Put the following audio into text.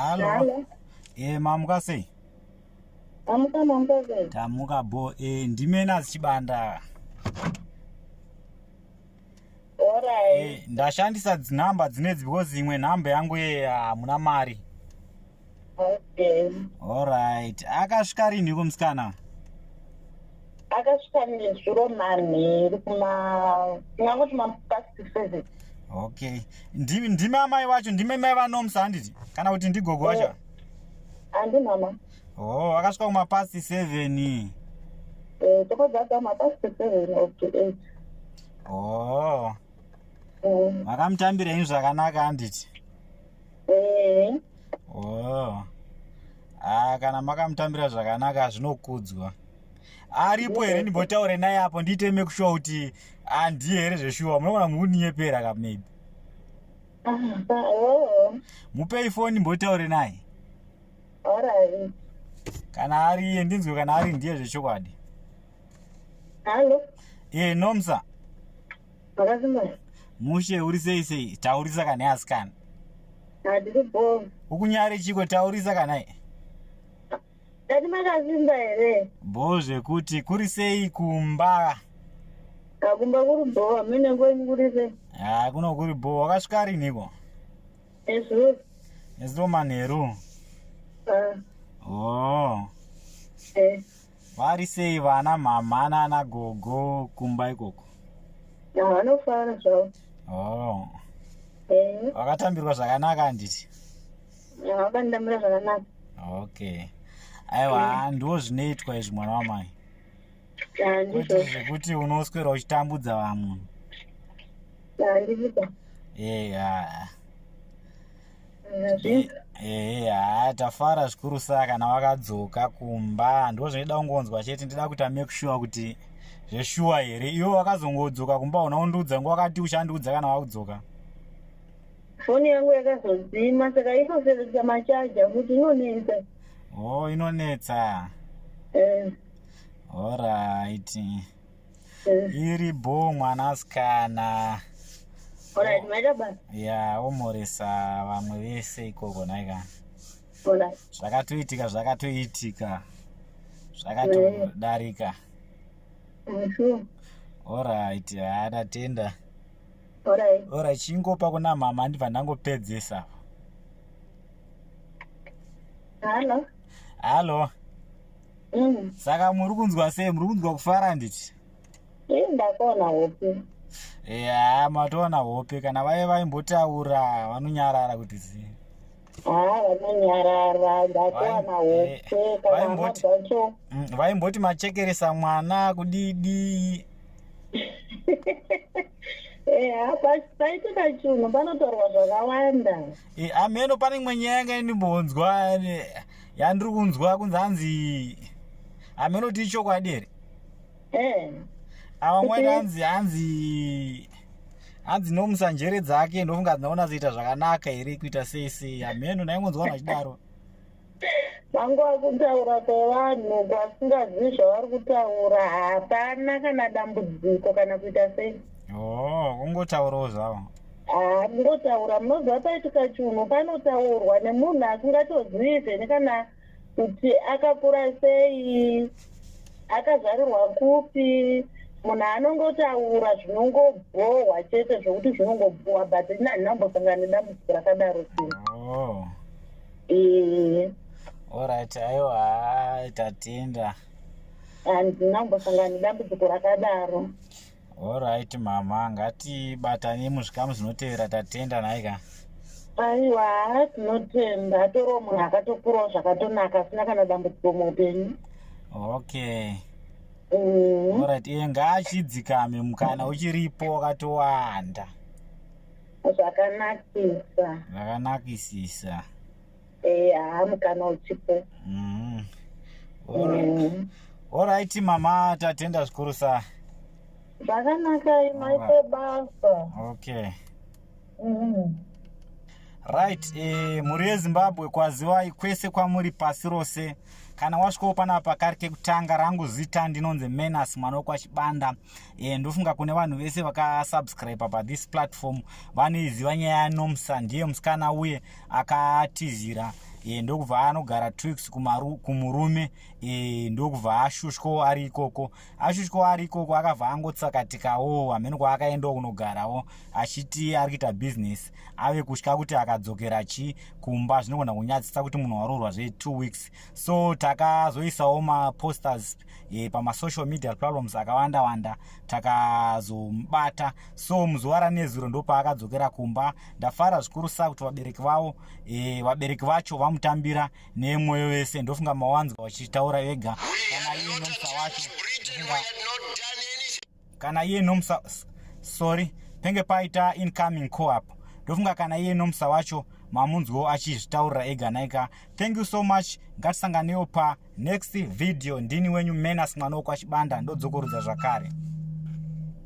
Halo. E, mamuka sei? Tamuka, mamuka sei? Tamuka bo. E, ndimena Chibanda. Alright. E, ndashandisa dzinhamba dzinedzi because imwe nhamba yangu ye hamuna mari. Okay. Alright. Akasvika rinhiko musikana? Akasvika nezuro manheru kuma tingangoti ma past 7. Okay. Ndimi ndimi amai vacho, ndimi mai vaNomsa handiti? Kana kuti ndigogo vacho? Handi mama. Oh, akasvika kuma past 7. Eh, tokodzadza ma past 7 or to 8. Oh. Makamutambira henyu zvakanaka handiti? Eh. Oh. Ah, kana makamutambira zvakanaka zvinokudzwa. Aripo here ndimbotaure naye apo ndiite make sure kuti handiye here zveshuwa munogona mukuninyepera ka maybe. Oh. Mupei foni ndimbotaure naye. Alright. Kana ari iye ndinzwe kana ari ndiye zvechokwadi. Hello. Eh, Nomsa. Makasimba. Mushe uri sei sei? Taurisa kana asikana. Handiri bo. Ukunyare chiko taurisa kana. Dadi makasimba here? Bo zvekuti kuri sei kumba? Akumba kuri bo, amene kwenyu kuri sei? Ah, kuno kuri bo. Wakasvika riniko? Nezuro. Nezuro manheru. Ah. Oh. Eh. Vari sei vana mama nana gogo kumba ikoko? Vanofara zvavo. Oh. Eh. Vakatambirwa zvakanaka handiti? Vakanditambira zvakanaka. Okay. Aiwa, ndo zvinoitwa izvi mwana wamai. Kwete zvekuti unoswera uchitambudza vamwe. Handizvo. Eh, ehe, ha, tafara zvikuru saa kana wakadzoka kumba. Ndo zvinoida kungonzwa chete, ndida kuita make sure kuti zveshuwa here. Iwe wakazongodzoka kumba unaundiudza nguva wakati uchandiudza kana wakudzoka. Foni yangu yakazodzima saka inosevenza machaja kuti inonetsa. Oh, inonetsa. Eh. Alright. Eh. Iri bo mwanasikana. Alright, maita basa. Ya, omoresa vamwe vese ikoko nhaika. Alright. Zvakatoitika zvakatoitika. Zvakatodarika. Sure. Alright, ha, tatenda. Alright. Alright, chingopa kuna mama ndibva ndangopedzesa. Hello. Hallo. Saka muri kunzwa sei? Muri kunzwa kufara handiti? Eh, ndakaona hope. Ya, matoona hope. Kana vaye vaimbotaura vanonyarara kuti zi. Ha, vanonyarara, ndakaona hope kana hama dzacho. Vaimboti machekeresa mwana kudidi. Eh, paitika chinhu panotaurwa zvakawanda. Eh, ameno pane imwe nyaya yanga indimbonzwa yandiri kunzwa kunzi hanzi ameno kuti ichokwadi here? Eh. Ava mwana hanzi hanzi Nomusa njere dzake ndofunga dzinaona kuita zvakanaka here kuita sei sei ameno ndaingonzwa vanhu vachidaro. Vangu kutaura kwevanhu kwasingazivi zvavari kutaura, hapana kana dambudziko kana kuita sei. Oh, kungotaurawo zvavo. Ha, kungotaura, munoziva paitika chinhu panotaurwa nemunhu asingatozivi zvene kana kuti akakura sei, akazvarirwa kupi. Munhu anongotaura zvinongobhohwa chete zvokuti zvinongobhohwa, but ini handina kumbosangana nedambudziko rakadaro sei. Oh. Eh. Alright, aiwa, tatenda. Handina kumbosangana nedambudziko rakadaro. Alright mama, ngatibatane muzvikamu zvinotevera, tatenda nhaika. Aiwa, tinotenda. Atoriwo munhu akatokurawo zvakatonaka asina kana dambudziko muupenyu. Okay. Alright, iye ngaachidzikame mukana uchiripo wakatowanda. Zvakanakisa. Zvakanakisisa. Eh, haa, mukana uchipo. Alright. Alright mama, tatenda zvikuru sa. Zvakanaka, maite basa. Okay. Right, mhuri yeZimbabwe, kwaziwai kwese kwamuri pasi rose. Kana wasvikawo panapa kari kekutanga, rangu zita ndinonzi Menas mwana wekwaChibanda. Ndofunga kune vanhu vese vakasubscribe pa this platform vanoiziva nyaya yaNomsa, ndiye musikana uye akatizira Ndokubva anogara 2 weeks kumurume, ndokubva ashushwawo ari ikoko. Ashushwawo ari ikoko, akabva angotsakatikawo, hamene kwaakaendawo kunogarawo achiti ari kuita bhizinesi. Ave kutya kuti akadzokera chi kumba zvinogona kunyadzisa kuti munhu waroorwa zve2 weeks. So takazoisawo maposters pamasocial media platforms akawanda wanda, takazomubata. So muzuva ranezuro ndopaakadzokera kumba. Ndafara zvikuru sa kuti vabereki vavo, vabereki vacho vamutambira nemwoyo wese. Ndofunga mawanzwa vachitaura vega. Kana iye Nomusa wacho, kana iye Nomusa, sorry, penge paita incoming call. Ndofunga kana iye Nomusa wacho mamunzwawo achizvitaurira ega naika. Thank you so much, ngatisanganewo panext video. Ndini wenyu Menas, mwana wokwaChibanda. Ndodzokorudza zvakare.